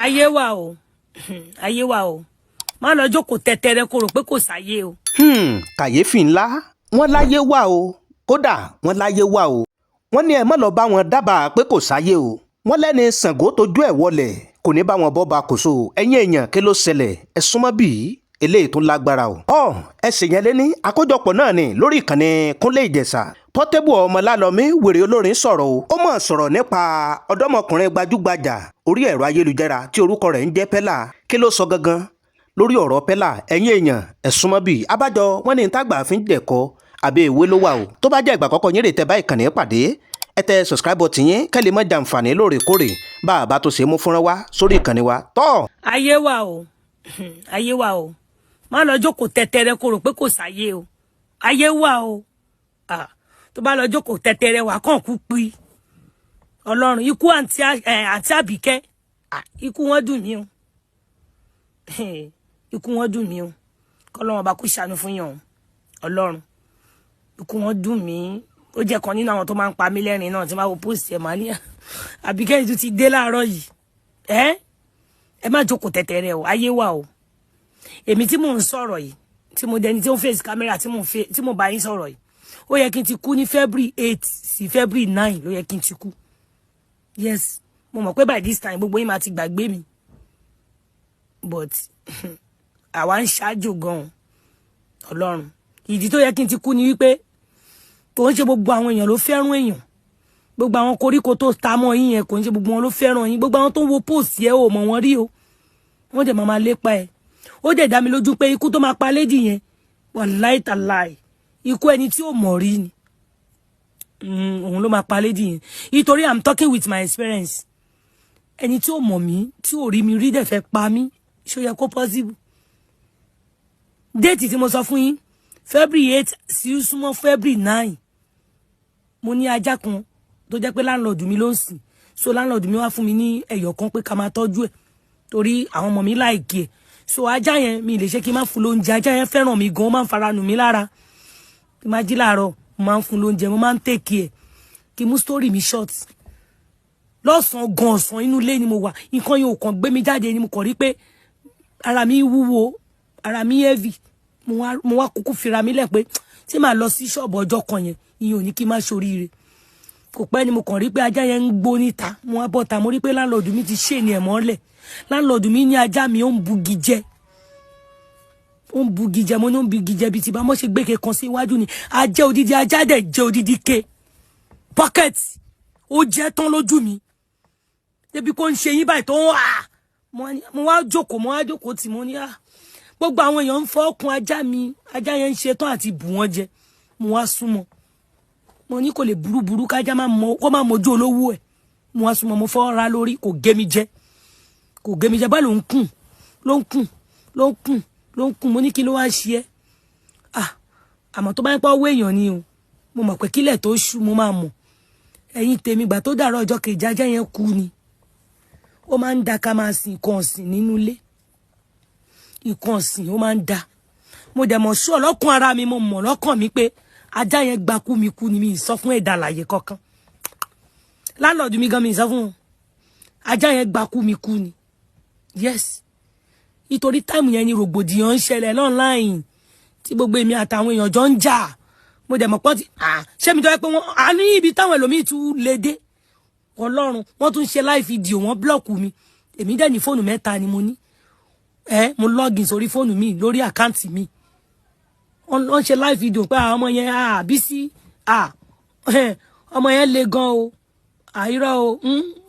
Ayé wà o, ayé wà o. Má lọ jókòó tẹtẹrẹ kó rò pé kò sáyé o. Kàyéfì ńlá, wọ́n láyé wà o. Kódà wọ́n láyé wà o. Wọ́n ní ẹ má lọ bá wọn dábàá pé kò sáyé o. Wọ́n lẹ́ni Ṣàngó tójú ẹ̀ wọlẹ̀ kò ní bá wọn bọ́ ba kòso. Ẹ̀yin èèyàn, kí ló ṣẹlẹ̀? Ẹ súnmọ́ bíi eléyìí tó lágbára o. Ọ ẹ ṣèyẹn lé ní àkójọpọ̀ náà ni lórí ìkànnì Kúnlé Ìjẹ̀ṣà. Portable Ọmọlálọ́mí, wèrè olórin, sọ̀rọ̀ o. Ó mọ̀ sọ̀rọ̀ nípa ọ̀dọ́mọkùnrin gbajúgbajà orí ẹ̀rọ ayélujára tí orúkọ rẹ̀ ń jẹ́ Pella. Kí ló sọ gangan lórí ọ̀rọ̀ Pella? Ẹ̀yin èèyàn, ẹ súnmọ́ bíi abájọ. Wọ́n ní tágbà fi ń jẹ̀kọ́ àbí ìwé ló wà o. Tó bá jẹ́ ìgbà àkọ́kọ́ yín rè tẹ́ bá ìkànnì pàdé, ẹ tẹ subscribe button yín kẹ́ lè má jàǹfààní lóòrèkóòrè bá a bá tó ṣe mú fúnra wá sórí ìkànnì wa tọ́. Ayé wà o, ayé wà o. Má lọ jókòó tẹtẹrẹ kó rò pé kò sáyé o. Ayé wà o. Ah, tó bá lọ jókòó tẹtẹrẹ, wà kàn kú pi. Ọlọ́run, ikú àǹtí Àbíkẹ́, ah, ikú wọn dùn mí o, ikú wọn dùn mí o. Kọ́lọ́run bá kú ṣàánú fún yàn o. Ọlọ́run, ikú wọn dùn mí. Ó jẹ́ kan nínú àwọn tó máa ń pa mí lẹ́rìn náà tí máa wo post ẹ̀, máa ní Àbíkẹ́ yìí tún ti dé láàárọ̀ yìí. Ẹ má jókòó tẹtẹrẹ o, ayé wà o. Èmi tí mò ń sọ̀rọ̀ yìí, tí mo dẹni tí ó ń face camera, tí mo bá yín sọ̀rọ̀ yìí, ó yẹ kí n ti kú ní February 8 sí February 9 ló yẹ kí n ti kú. Yes, mo mọ̀ pé by this time gbogbo yín máa ti gbàgbé mi, but àwa ń ṣáájò gan-an. Ọlọ́run, ìdí tó yẹ kí n ti kú ni wípé kò ń ṣe gbogbo àwọn èèyàn ló fẹ́ràn èèyàn. Gbogbo àwọn koríko tó ta mọ́ yín yẹn, kò ń ṣe gbogbo wọn ló fẹ́ràn yín. Gbogbo àwọn tó ń wo post yẹn, ò mọ̀ wọ́n rí o. Wọ́n dẹ̀ máa máa lépa ẹ̀. Ó dẹ̀ dá mi lójú pé ikú tó máa pa lady yẹn, wàláì tàláì, ikú ẹni tí ò mọ̀ rí ni. Òun ló máa pa lady yẹn, nítorí I'm talking with my experience. Ẹni tí ò mọ̀ mí, tí ò rí mi rí, dẹ̀ fẹ́ pa mí, ṣó yẹ kó possible? Date tí mo sọ fún yín, February 8 sí súnmọ́ February 9, mo ní ajá kan tó jẹ́ pé landlord mi ló ń sìn. So landlord mi wá fún mi ní ẹyọ kan pé ká máa tọ́jú ẹ̀ torí àwọn ọmọ mi like ẹ̀. So ajá yẹn, mi lè ṣe kí n má fún lóúnjẹ. Ajá yẹn fẹ́ràn mi gan, ó máa ń fara nù mí lára. Kí n máa jí láàárọ̀, mo máa ń fún lóúnjẹ, mo máa ń take care. Kí n mú story mi short, lọ́sàn-án gan, ọ̀sán, inú ilé ni mo wà. Nǹkan yẹn ò kàn gbé mi jáde ni. Mo kàn rí pé ara mi wúwo, ara mi heavy. Mo wá kúkú fira mi lẹ̀ pé tí màá lọ sí ṣọ́ọ̀bù ọjọ́ kan yẹn, ìyẹn ò ní kí n má ṣoríire. Kò pẹ́ ni mo kàn rí pé ajá yẹn ń gbó níta. Mo wá bọ́ta, mo rí pé landlord mi ti ṣe ní ẹ̀ mọ́lẹ̀. Landlord mi ní ajá mi ó ń bugi jẹ, ó ń bugi jẹ. Mo ní ó ń bugi jẹ bíi ti bá mọ́ ṣe gbé ke kan sí iwájú ni. Ajá, odidi ajá dẹ̀ jẹ odidi ke pocket, ó jẹ́ tán lójú mi, débi kó ń ṣe yín báyìí tó ń wà. Mo wá jókòó, mo wá jókòó tì, mo ní à gbogbo àwọn èèyàn ń fọ́ ọkùn ajá mi, ajá yẹn ń ṣe tán àti bù wọ́n jẹ. Mo wá súnmọ́, mo ní kò lè burúburú kájá má mọ kó má mojú olówó ẹ̀. Mo wá súnmọ́, mo fọ́ ra lórí, kò gé mi jẹ, kò gé mi jẹ. Báyìí ló ń kùn, ló ń kùn, ló ń kùn, ló ń kùn. Mo ní kí ló wá ṣe ẹ́? Ah, àmọ́ tó bá ń pọ́ owó èèyàn ni o, mo mọ̀ pé kílẹ̀ tó ṣú mo máa mọ̀. Ẹ̀yin tèmi, gbà tó dàrọ́ ọjọ́ kejì, ajá yẹn kú ni. Ó máa ń da ká máa sin nǹkan ọ̀sìn nínú ilé. Nǹkan ọ̀sìn, ó máa ń da. Mo dẹ̀ mọ̀ sí ọlọ́kùn ara mi, mo mọ̀ lọ́kàn mi pé ajá yẹn gba kú mi kú ni. Mi ì sọ fún ẹ̀dá àlàyé kankan. Landlord mi gan, mi ì sọ fún wọn. Ajá yẹn gba kú mi kú ni. Yes, nítorí time yẹn ni rògbòdìyàn ń ṣẹlẹ̀ online tí gbogbo èmi àtàwọn èèyàn jọ ń jà. Mo dẹ̀ mọ̀ pọ́n ti ṣé mi tó yẹ pé wọ́n à ní ibi táwọn ẹlòmíì tún lè dé. Ọlọ́run, wọ́n tún ṣe live video, wọ́n block mi. Èmi dẹ̀ ní fóònù mẹ́ta ni mo ní. Ẹ mo login sórí fóònù mi lórí account mi. Wọ́n ṣe live video pé àwọn ọmọ yẹn, Bísí, ọmọ yẹn le gan o, àìrọ́ o,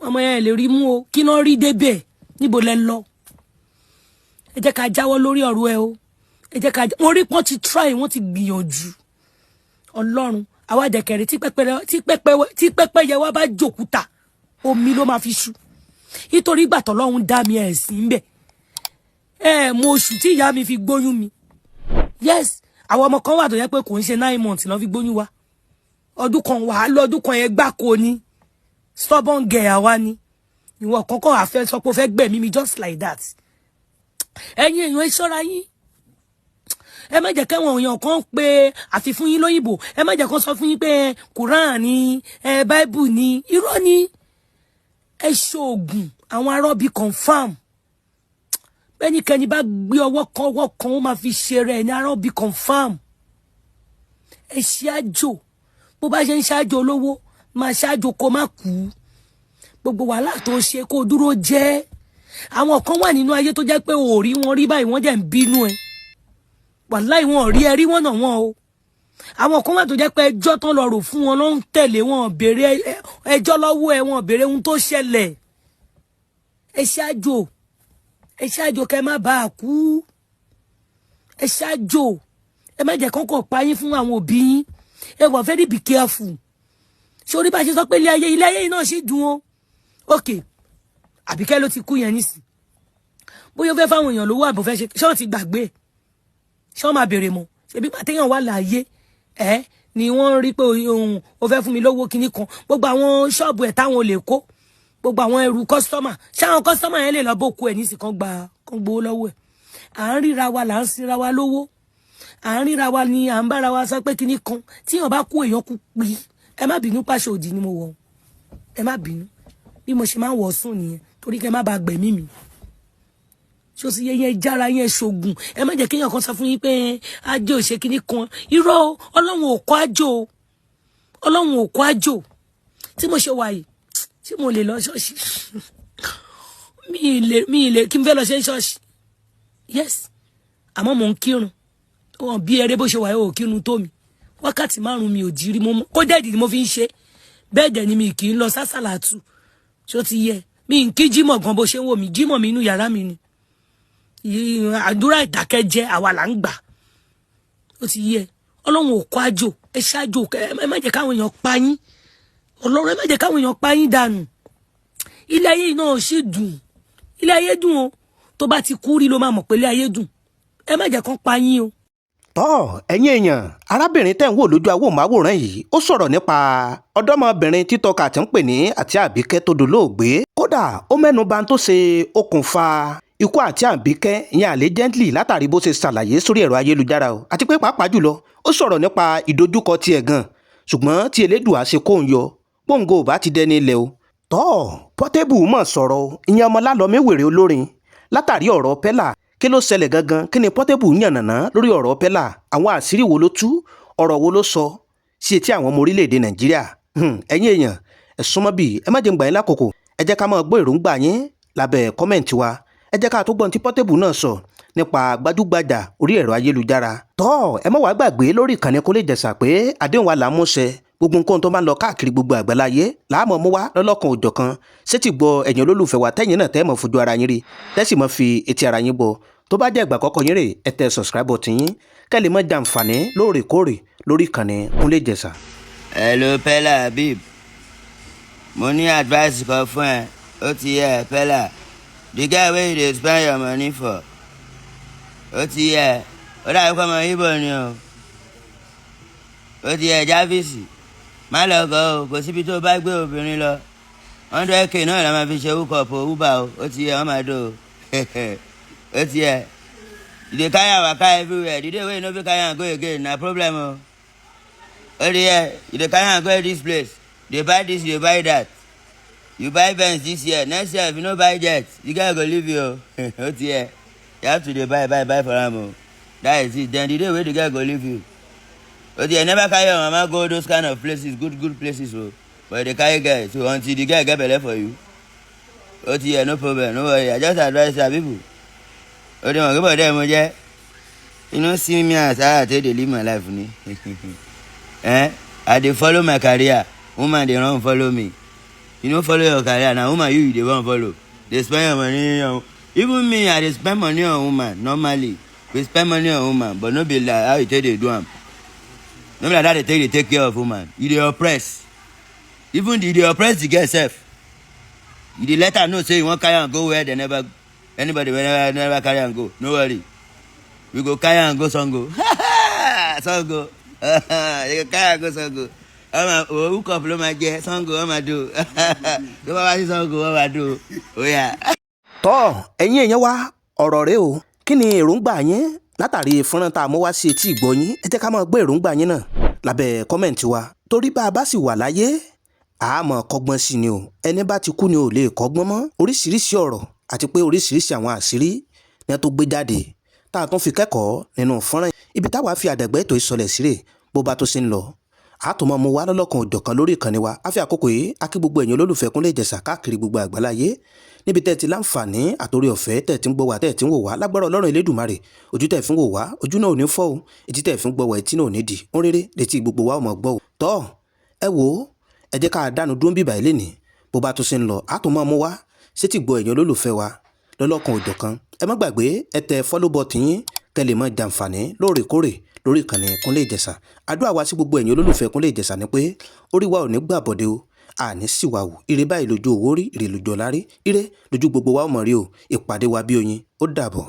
ọmọ yẹn lè rí mú o. Kí náà rí débẹ̀? Níbo lẹ lọ? Ẹ jẹ́ ká jáwọ́ lórí ọ̀rọ̀ ẹ o. Ẹ jẹ́ ká wọ́n rí pọ́n ti try, wọ́n ti gbìyànjú. Ọlọ́run, àwa dẹ̀kẹ̀rẹ̀ tí pẹ́pẹ́yẹ wa bá jòkúta, omi ló máa fi ṣu, nítorí ìgbà tọ́lọ́run dá mi, ẹ̀ sí ń bẹ̀. Ẹ mo oṣù tí ìyá mi fi gbóyún mi. Yes, àwọn ọmọ kan wà tó yẹ pé kò ń ṣe 9 months lọ́ fi gbóyún wa. Ọdún kan wà á lọ, ọdún kan yẹn gbáko ni. Stubborn girl àwa ni. Ìwọ kọ́kọ́ àfẹ́ sọ pé o fẹ́ gbẹ̀mí mi just like that. Ẹ̀yin èèyàn, ẹ ṣọ́ra yín. Ẹ má jẹ́ kẹ́wọ̀n èèyàn kan pé àfi fún yín lóyìnbó. Ẹ má jẹ́ kó sọ fún yín pé Quran ni ẹ, Bible ni. Irọ́ ni. Ẹ ṣoògùn àwọn arọ́bí confam. Bẹ́nikẹ́ni bá gbé ọwọ́ kan, ọwọ́ kan, ó máa fi ṣe rẹ̀ ní ará bí confam. Ẹ ṣe àjò. Bó bá ṣe ń ṣáájò olówó, máa ṣáájò kó má kú. Gbogbo wàhálà tó ṣe, kó dúró jẹ́. Àwọn kan wà nínú ayé tó jẹ́ pé ò rí wọn rí báyìí, wọ́n jẹ́ ń bínú ẹ. Wàláì, wọn ò rí ẹ rí, wọn náà wọn o. Àwọn kan wà tó jẹ́ pé ẹjọ́ tán lọ rò fún wọn ló ń tẹ̀lé. Wọn béèrè ẹjọ́ lọ́wọ́ ẹ, wọn béèrè ohun tó ṣẹlẹ̀. Ẹ ṣáájò, ẹ ṣáájò, kẹ́ má bàa kú. Ẹ ṣáájò, ẹ má jẹ́ kọ́kọ́ pa yín fún àwọn òbí yín. Ẹ wà very be careful. Ṣé orí bá ṣe sọ pé ilé ayé, ilé ayé yìí náà ṣì dùn o. Ok, Àbíkẹ́ ló ti kú yẹn nísìn. Bóyá ó fẹ́ fáwọn èèyàn lówó, àbò fẹ́ ṣe, ṣé wọ́n ti gbàgbé? Ṣé wọ́n máa béèrè mọ́? Ṣebí pàtẹ́yàn wà láàyè ẹ ni wọ́n rí pé ohun ó fẹ́ fún mi lówó kinní kan. Gbogbo àwọn ṣọ́ọ̀bù ẹ̀ táwọn olè kó, gbogbo àwọn ẹrù customer, ṣé àwọn customer yẹn lè lọ bó kú ẹ̀ nísìn kan gba kan gbowó lọ́wọ́ ẹ̀? À ń ríra wa là ń sinra wa lówó, à ń ríra wa ni à ń bára wa sọ pé kinní kan. Tíyàn bá kú, èèyàn kú pí. Ẹ má bínú, pàṣẹ òdì ni mo wọ̀, ẹ má bínú. Bí mo ṣe máa ń wọ̀ sùn nìyẹn, torí kẹ́ má bàa gbẹ̀mí mi. Ṣó sì yẹ yẹn jára yẹn ṣoògùn. Ẹ má jẹ́ kéèyàn kan sọ fún yín pé ajé ò ṣe kinní kan. Irọ́ o, Ọlọ́run ò kọ́ àjò o, Ọlọ́run ò kọ́ àjò. Tí mo ṣe wà yìí, tí mo lè lọ ṣọ́ọ̀ṣì, mi ì lè kí n fẹ́ lọ ṣe ṣọ́ọ̀ṣì. Yes, àmọ́ mò ń kírun. Wọn bí eré bó ṣe wà yìí, ò kírun tó mi. Wákàtí 5 mi ò jí rí. Mo kó dẹ́ẹ̀dì ni mo fi ń ṣe bẹ́ẹ̀. Dẹ̀ ni mi kì í lọ sásàlátù. Ṣó ti yẹ? Mi ń kí jímọ̀ gan. Bó ṣe ń wò mí, jímọ̀ mi inú yàrá mi ni. Àdúrà ìdákẹ́jẹ́ àwa là ń gbà. Ó ti yẹ? Ọlọ́run ò kọ́ àjò. Ẹ ṣáàjò, ẹ má jẹ́ káwọn èèyàn pa yín. Ọlọ́run, ẹ má jẹ́ káwọn èèyàn pa yín dànù. Ilé ayé náà sì dùn, ilé ayé dùn o. Tó bá ti kú rí ló máa mọ̀ pé ilé ayé dùn. Ẹ má jẹ́ kán pa yín o. Tọ́ ẹ̀yin èèyàn, arábìnrin tẹ́ ń wò lójú awòmáwòrán yìí, ó sọ̀rọ̀ nípa ọ̀dọ́mọbìnrin títọ́ka tí ń pè ní àti Àbíkẹ́ tó dolóògbé. Kódà ó mẹ́nu bà tó ṣe okùnfà ikú àti Àbíkẹ́ ìyẹn allegedly, látàrí bó ṣe ṣàlàyé sórí ẹ̀rọ ayélujára o, àti pé pàápàá jùlọ ó sọ̀rọ̀ nípa ìdojúkọ tiẹ̀ gan, ṣùgbọ́n tí Elédùà ṣe kóun yọ pòǹgò ò bá ti dẹni ilẹ̀ o. Tọ́ Portable mọ̀ sọ̀rọ̀ o, ìyẹn ọmọ Lálọ́mí wèrè olórin, látàrí ọ̀rọ̀ Pella. Kí ló ṣẹlẹ̀ gangan? Kí ni Portable yànnàná lórí ọ̀rọ̀ Pella? Àwọn àṣírí wo ló tú? Ọ̀rọ̀ wo ló sọ sí etí àwọn ọmọ orílẹ̀-èdè Nàìjíríà? Ẹ̀yin èèyàn, ẹ súnmọ́ bí, ẹ má jẹ́ ń gbà yín lákòókò. Ẹ jẹ́ ká máa gbọ́ èròǹgbà yín lábẹ́ comment wa. Ẹ jẹ́ ká tó gbọ́n tí Portable náà sọ nípa gbajúgbajà orí ẹ̀rọ ayélujára. Tọ́ ẹ má wàá gbàgbé lórí ìkànnì Kólé Ìjẹ̀ṣà pé àdéhùn wa là ń múṣẹ. Gbogbo nǹkan tó máa ń lọ káàkiri gbogbo àgbáláyé láàmú mú wá lọ́lọ́kan òjọ̀kan sétí gbọ́ ẹ̀yin olólùfẹ́ wa, tẹ́yìn náà tẹ́ mọ̀ fojú ara yín rí, tẹ́sì mọ́ fi etí ara yín gbọ́. Tó bá jẹ́ ìgbà àkọ́kọ́ yín rè, ẹ tẹ subscribe button yín kẹ́ lè mọ́ jàǹfààní lóòrèkóòrè lórí ìkànnì Kúnlé Ìjẹ̀ṣà. Hello Pella Habib, mo ní advice kan fún ẹ. Ó ti yẹ Pella, the guy wey you dey spend your money for, ó ti yẹ, ó dàbí kọ́ ọmọ Ibo ni o. Ó ti yẹ Jarvis, má lọ gọ o. Kò síbi tó bá gbé obìnrin lọ, 100K náà la máa fi ṣe hookup o, uber o. Ó ti yẹ, wọ́n máa dó o. Ó ti yẹ, you dey carry am waka everywhere. The day wey you no fit carry am go again, na problem o. Ó ti yẹ, you dey carry am go this place, you dey buy this, you dey buy that. You buy Benz this year, next year if you no buy jet, the guy go leave you o. Ó ti yẹ, you have to dey buy, buy, buy for am o. That is it. Then the day wey the guy go leave you, ó ti yẹ, never carry your mama go those kind of places, good good places o, but you dey carry girl. So until the girl get belle for you, ó ti yẹ, no problem, no worry. I just advise you people. Ó ti mọ̀ kí bọ̀dẹ́ mo jẹ́, you no see me as how I take dey live my life ni. Eh, I dey follow my career, woman dey run follow me. You no follow your career, na woman you dey run follow, dey spend your money on. Even me, I dey spend money on woman. Normally we spend money on woman, but no be like how you take dey do am. No be like that dey take dey take care of woman. You dey oppress, even you dey oppress the girl sef. You dey let her know say you wan carry am go where they never, anybody wey never never carry am go. No worry, we go carry am go Sango. Sango, you go carry am go Sango. Ọmọ hook up ló máa jẹ Sango. Wọ́n máa do tó bá wá sí Sango, wọ́n máa do oya. Tọ́ ẹ̀yin èèyàn wa, ọ̀rọ̀ rẹ o. Kí ni èròǹgbà yín látàrí fọ́nrán tá a mú wá sí etí ìgbọ́ yín? Ẹ jẹ́ ká máa gbọ́ èròǹgbà yín náà lábẹ́ comment wa, torí bá a bá sì wà láyé, àmọ́ kọ́gbọ́n sí ni o. Ẹni bá ti kú ni ò lè kọ́gbọ́n mọ́. Oríṣiríṣi ọ̀rọ̀ àti pé oríṣiríṣi àwọn àṣírí Ní wọ́n tó gbé jáde tá a tún fi kẹ́kọ̀ọ́ nínú fọ́nrán ibi táwa fi àdàgbẹ́ ètò ìsọlẹ̀ sílè. Bó bá tó ṣe ń lọ, àtúmọ̀ mu wá lọ́lọ́kan òjọ̀kan lórí ìkànnì wa. A fi àkókò yìí a kí gbogbo ẹ̀yin olólùfẹ́ Kúnlé Ìjẹ̀ṣà káàkiri gbogbo àgbáláyé, níbi tẹ́ ẹ ti láǹfààní àtòrí ọ̀fẹ́ tẹ́ ẹ ti ń gbọ́ wá, tẹ́ ẹ ti ń wò wá. Lágbára Ọlọ́run Elédùmarè, ojú tẹ́ ẹ fi ń wò wá, ojú náà ò ní fọ́ o. Etí tẹ́ ẹ fi ń gbọ́ wá, etí náà ò ní di. Ó rere létí gbogbo wa ò mọ̀ gbọ́ o. Tọ́ ẹ wò ó, ẹ jẹ́ ká dánu dúró bíbà ilé ní. Bó bá tún ṣe ń lọ, àtúmọ̀ mu wá sétí gbọ́ ẹ̀yin olólùfẹ́ wa lọ́lọ́kan òjọ̀kan. Ẹ má gbàgbé, ẹ tẹ follow button yín kẹ́ lè máa jàǹfààní lóòrèkóòrè lórí ìkànnì Kúnlé Ìjẹ̀ṣà. Àdúrà wa sí gbogbo ẹ̀yin olólùfẹ́ Kúnlé Ìjẹ̀ṣà ni pé orí wa ò ní gbàbọ̀dé o, àní sì wà wò. Ire báyìí lójú owó rí, ire lójú ọlá rí, ire lójú gbogbo wa ó mọ̀ rí o. Ìpàdé wa bí oyin, ó dàbọ̀.